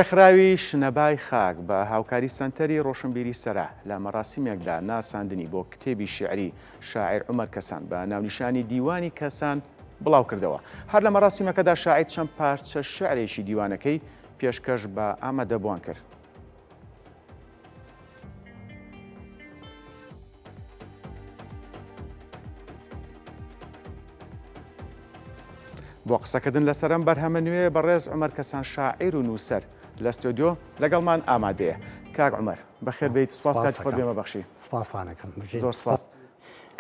ڕێکخراوی شنەبای خاک بە هاوکاری سەنتەری ڕۆشنبیری سەرا لە مەراسیمێکدا ناساندنی بۆ کتێبی شیعری شاعیر عومەر کەسان بە ناونیشانی دیوانی کەسان بڵاوکردەوە. هەر لە مەراسیمەکەدا شاعیر چەند پارچە شیعرێکی دیوانەکەی پێشکەش بە ئامادەبووان کرد. بۆ قسەکردن لەسەر ئەم بەرهەمە نوێ بەڕێز عومەر کەسان شاعیر و نووسەر لە ستۆدیۆ لەگەڵمان ئامادەیە. کاک عومەر بەخێر بێیت سپاس کاتی خۆت بێمە بەخشی. سپاستانەکەم. زۆر سپاس.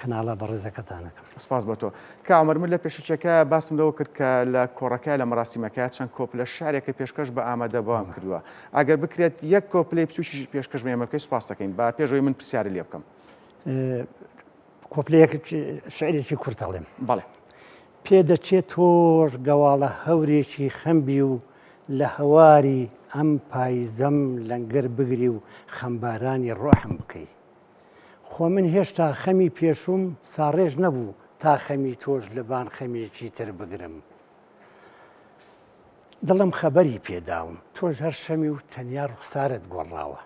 کەناڵە بەڕێزەکەتانەکەم. سپاس بۆ تۆ. کاک عومەر من لە پێشەکیەکە باسم لەوە کرد کە لە کۆڕەکە لە مەراسیمەکە چەند کۆپلە شعرێکە پێشکەش بە ئامادەبوان کردووە. ئەگەر بکرێت یەک کۆپلەی بچووکیش پێشکەش بە ئێمە بکەیت سپاست دەکەین. با پێش ئەوەی من پرسیارت لێ بکەم. کۆپلەیەک شعرێکی کورت ئەڵێم. بەڵێ. پێدەچێ تۆش گەواڵە هەورێکی خەم بی و لە هەواری ئەم پایزەم لەنگەر بگری و خەمبارانی ڕۆحم بکەی. خۆ من هێشتا خەمی پێشووم ساڕێژ نەبوو تا خەمی تۆش لە بان خەمێکی تر بگرم. دڵم خەبەری پێ داوم تۆش هەر شەمی و تەنیا ڕوخسارت گۆڕاوە.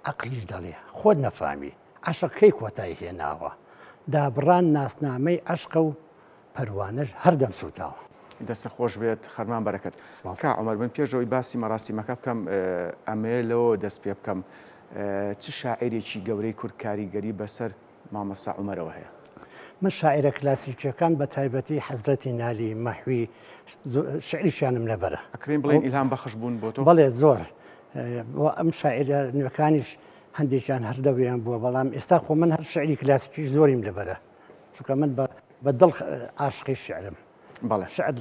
عەقلیش دەڵێ خۆت نەفامی عەشق کەی کۆتای هێناوە؟ دابڕان ناسنامەی عەشقە و پەروانەش هەردەم سووتاوە. دەستت خۆش بێت خەرمان بەرەکەت. سپاس. کا عومەر من پێش ئەوەی باسی مەراسیمەکە بکەم ئەمەوێ لەوەوە دەست پێ بکەم چ شاعیرێکی گەورەی کورد کاریگەری بەسەر مامۆستا عومەرەوە هەیە؟ من شاعیرە کلاسیکیەکان بە تایبەتی حەزرەتی نالی، مەحوی، شعریشیانم لەبەرە. ئەکرێن بڵێین ئیلهام بەخش بوون بۆ تۆ؟ بەڵێ زۆر. بۆ ئەم شاعیرە نوێکانیش هەندێکیان هەر دەوریان بووە بەڵام ئێستا خۆ من هەر شعری کلاسیکیش زۆریم لەبەرە چونکە من بە دڵ عاشقی شعرم. بەڵێ. شعر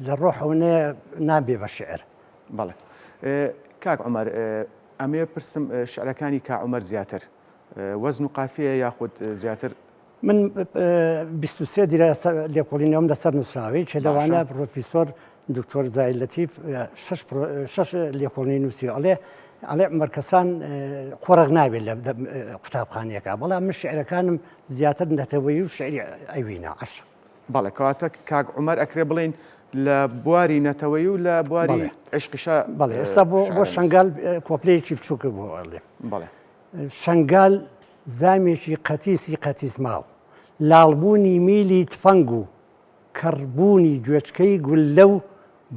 لە ڕۆحەوە نابێ بە شعر. بەڵێ. کاک عومەر ئەمەوێ پرسم شعرەکانی کا عومەر زیاتر وەزن و قافیەیە یاخود زیاتر؟ من 23 دیراسە لێکۆڵینەوەم لەسەر نووسراوەی کە لەوانە پرۆفیسۆر دکتۆر زاهیر لەتیف شەش لێکۆڵینەوەی نووسی ئەڵێ ئەڵێ عومەر کەسان قۆرغ نابێت لە قوتابخانەیەکە بەڵام من شعرەکانم زیاتر نەتەوەیی و شعری ئەوینە عەشق. بەڵێ کەواتە کاک عومەر ئەکرێ بڵێین لە بواری نەتەوەیی و لە بواری عیشقیشا بەڵێ ئێستا بۆ بۆ شەنگال کۆپلەیەکی بچووکە بۆ ئەڵێ بەڵێ شەنگال زامێکی قەتیسی قەتیس ماو، لاڵبوونی میلی تفەنگ و کەڕبوونی گوێچکەی گوللە و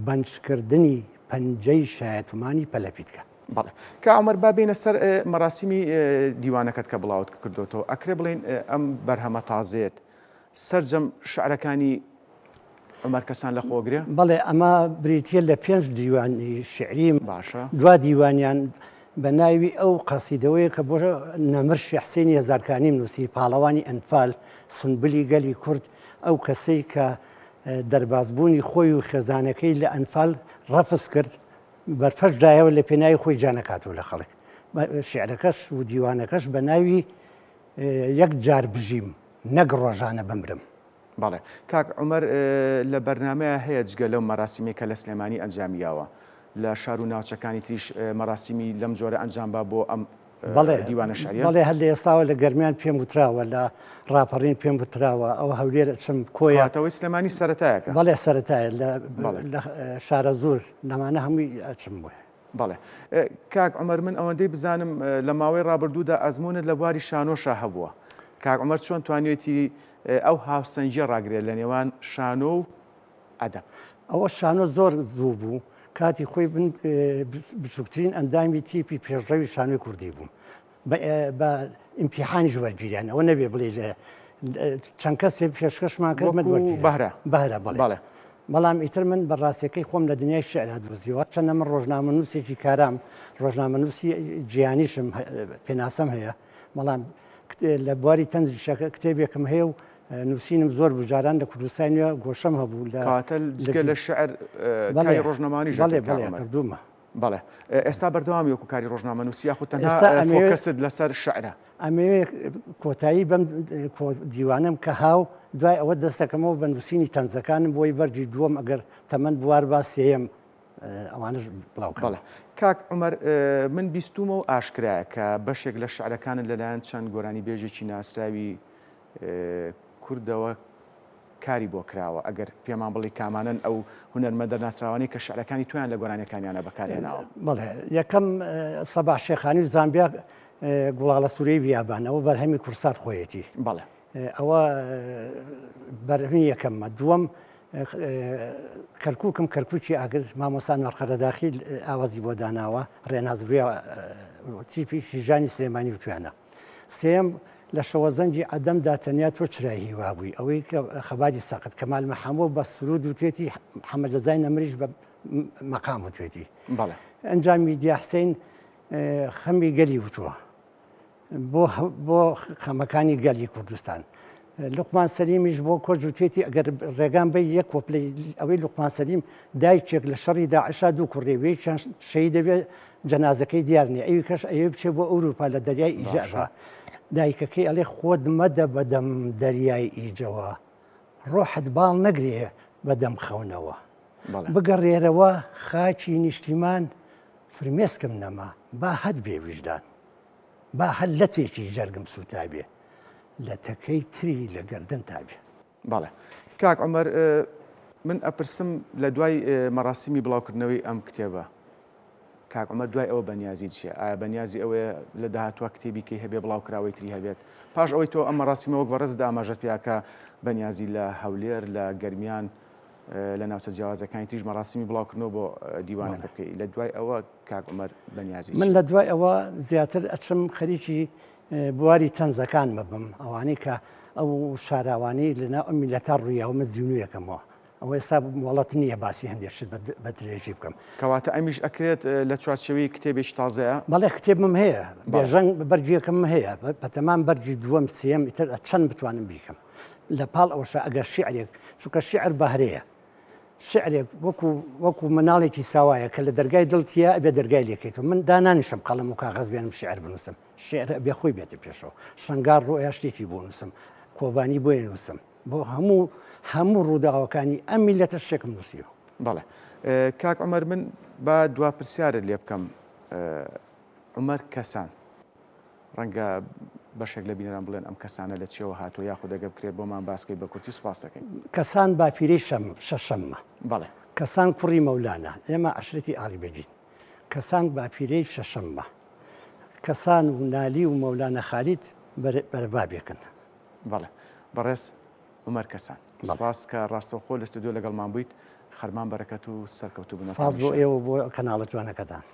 بەنجکردنی پەنجەی شایەتمانی پەلەپیتکە. بەڵێ کاک عومەر با بێینە سەر مەراسیمی دیوانەکەت کە بڵاوت کردۆتەوە ئەکرێ بڵێین ئەم بەرهەمە تازەیەت سەرجەم شعرەکانی عومەر کەسان لە خۆگرێ؟ بەڵێ ئەمە بریتیە لە پێنج دیوانی شعریم باشە. دوا دیوانیان بە ناوی ئەو قەسیدەوەیە کە بۆ نەمر شێخ حسێنی هەزارکانیم نووسی پاڵەوانی ئەنفال سونبلی گەلی کورد ئەو کەسەی کە دەربازبوونی خۆی و خێزانەکەی لە ئەنفال ڕەفز کرد بەرپەرچ دایەوە لە پێناوی خۆی جا نەکاتەوە لە خەڵک شعرەکەش و دیوانەکەش بە ناوی یەک جار بژیم نەک ڕۆژانە بمرم. بەڵێ کاک عومەر لە بەرنامەیا هەیە جگە لەو مەراسیمەی کە لە سلێمانی ئەنجامی یاوە لە شار و ناوچەکانی تریش مەراسیمی لەم جۆرە ئەنجام با بۆ ئەم بەڵێ دیوانە شعریە؟ بەڵێ هەر لە ئێستاوە لە گەرمیان پێم وتراوە لە ڕاپەڕین پێم وتراوە ئەوە هەولێر ئەچم کۆیە. کەواتە سلێمانی سەرەتایەکە. بەڵێ سەرەتایە لە لە شارەزوور لەمانە هەمووی ئەچم بۆیە. بەڵێ کاک عومەر من ئەوەندەی بزانم لە ماوەی ڕابردوودا ئەزموونت لە بواری شانۆشا هەبووە کاک عومەر چۆن توانیوێتی ئەو هاوسەنگیە ڕاگرێت لە نێوان شانۆ و ئەدەب؟ ئەوە شانۆ زۆر زوو بوو کاتی خۆی من بچووکترین ئەندامی تیپی پێشڕەوی شانۆی کوردی بووم بە ئیمتیحانیش وەرگیریان ئەوە نەبێ بڵێ لە چەند کەسێ پێشکەشمان کرد من وەرگیرام. بەهرە بەهرە بەڵێ بەڵێ بەڵام ئیتر من بە ڕاستیەکەی خۆم لە دنیای شعرا دۆزیەوە چەندە من ڕۆژنامەنووسێکی کارام ڕۆژنامەنووسی جیهانیشم پێناسەم هەیە بەڵام لە بواری تەنزیشە کتێبێکم هەیە و نووسینم زۆر بوو جاران لە کوردستان نوێ گۆشەم هەبوو لە کەواتە جگە لە شعر کاری ڕۆژنامەوانیش بەڵێ بەڵێ کردوومە. بەڵێ ئێستا بەردەوامی وەکو کاری ڕۆژنامەنووسی یاخود تەنها فۆکەست لەسەر شعرە؟ ئەمەوێ کۆتایی بەم دیوانەم کە هاو دوای ئەوە دەستەکەمەوە بە نووسینی تەنزەکانم بۆی بەرگی دووەم ئەگەر تەمەن بوار با سێیەم ئەوانەش بڵاو کەم. بەڵێ کاک عومەر من بیستوومە و ئاشکرایە کە بەشێک لە شعرەکانت لەلایەن چەند گۆرانیبێژێکی ناسراوی کوردەوە. کاری بۆ کراوە، ئەگەر پێمان بڵێی کامانەن ئەو هونەرمەندە ناسراوانەی کە شعرەکانی تۆیان لە گۆرانیەکانیانا بەکارهێناوە؟ بەڵێ، یەکەم سەباح شێخانی و زامبیا گوڵاڵە سوورەی بیابان، ئەوە بەرهەمی کوردسات خۆیەتی. بەڵێ. ئەوە بەرهەمی یەکەممە. دووەم کەرکووکم کەرکووکی ئاگر، مامۆستا ئەنوەر قەرەداخی ئاوازی بۆ داناوە، ڕێناس بریا تیپی شیژانی سلێمانی وتویانە. سێیەم، لە شەوەزەنگی عەدەمدا تەنیا تۆ چرای هیوا بووی، ئەوەی کە خەباتی سەخت، کەمال مەحەمۆ بە سروود وتوێتی، حەمە جەزای نەمریش بە مەقام وتوێتی. بەڵێ. ئەنجا میدیا حسین خەمی گەلی وتووە بۆ بۆ خەمەکانی گەلی کوردستان. لوقمان سەلیمیش بۆ کۆچ وتوێتی ئەگەر ڕێگام بەی یەک کۆپلەی ئەوەی لوقمان سەلیم دایکێک لە شەڕی داعشا دوو کوڕی وێکیان شەهید دەبێت جەنازەکەی دیار نییە ئەوی کەش ئەوێ بچێ بۆ ئەوروپا لە دەریای ئیجە بە دایکەکەی ئەڵێ خۆت مەدە بەدەم دەریای ئیجەوە ڕۆحت باڵ نەگرێ بەدەم خەونەوە بگەڕێرەوە خاکی نیشتیمان فرمێسکم نەما با هەت بێ ویژدان با هەر لەتێکی جەرگم سووتابێ لەتەکەی تری لە گەردنتا بێ. بەڵێ کاک عومەر من ئەپرسم لە دوای مەراسیمی بڵاوکردنەوەی ئەم کتێبە کاک عومەر دوای ئەوە بەنیازی چییە؟ ئایا بەنیازی ئەوەیە لە داهاتوە کتێبی کەی هەبێ بڵاوکراوەی تری هەبێت؟ پاش ئەوەی تۆ ئەم مەراسیمە وەک بەڕێزت ئاماژەت پێ کە بەنیازی لە هەولێر لە گەرمیان لە ناوچە جیاوازەکانی تریش مەراسیمی بڵاوکردنەوە بۆ دیوانەکە بکەی لە دوای ئەوە کاک عومەر بەنیازی من لە دوای ئەوە زیاتر ئەچم خەریکی بواری تەنزەکان مەبم ئەوانەی کە ئەو شاراوانەی لەناو ئەم میلەتە ڕوویاوە من زیونویەکەمەوە ئەوە ئێستا مۆڵەت نییە باسی هەندێک شت بە درێژی بکەم. کەواتە ئەمیش ئەکرێت لە چوارچێوەی کتێبێکی تازەیە؟ بەڵێ کتێبم هەیە، بێژەنگ بەرگێکم هەیە، بەتەمام بەرگی دووەم سێیەم ئیتر چەند بتوانم بیکەم. لە پاڵ ئەوەشا ئەگەر شیعرێک، چونکە شیعر بەهرەیە، شیعرێک وەکو وەکو مناڵێکی ساوایە کە لە دەرگای دڵتیە ئەبێ دەرگای لێکەیتەوە، من دانانیشم قەڵەم و کاغەز بێنم شیعر بنووسم، شیعر ئەبێ خۆی بێتە پێشەوە، شەنگار ڕۆیا شتێکی بۆ نووسم، کۆبانی بۆیە نووسم. بۆ هەموو هەموو ڕووداوەکانی ئەم میللەتە شتێکم نووسیوە. بەڵێ کاک عومەر من با دوا پرسیارت لێ بکەم عومەر کەسان ڕەنگە بەشێک لە بینەران بڵێن ئەم کەسانە لە چیەوە هاتووە یاخود ئەگەر بکرێت بۆمان باسکەی بە کورتی سوپاس دەکەین. کەسان باپیرەی شەم شەشەممە. بەڵێ. کەسان کوڕی مەولانا ئێمە عەشرەتی ئاڵی بەگین. کەسان باپیرەی شەشەممە. کەسان و نالی و مەولانا خالید بەرەبابێکن. بەڵێ بەڕێز عومەر کەسان سپاس کە ڕاستەوخۆ لە ستۆدیۆ لەگەڵمان بوویت خەرمان بەرەکەت و سەرکەوتوو بن سپاس بۆ ئێوە بۆ کەناڵە جوانەکەتان.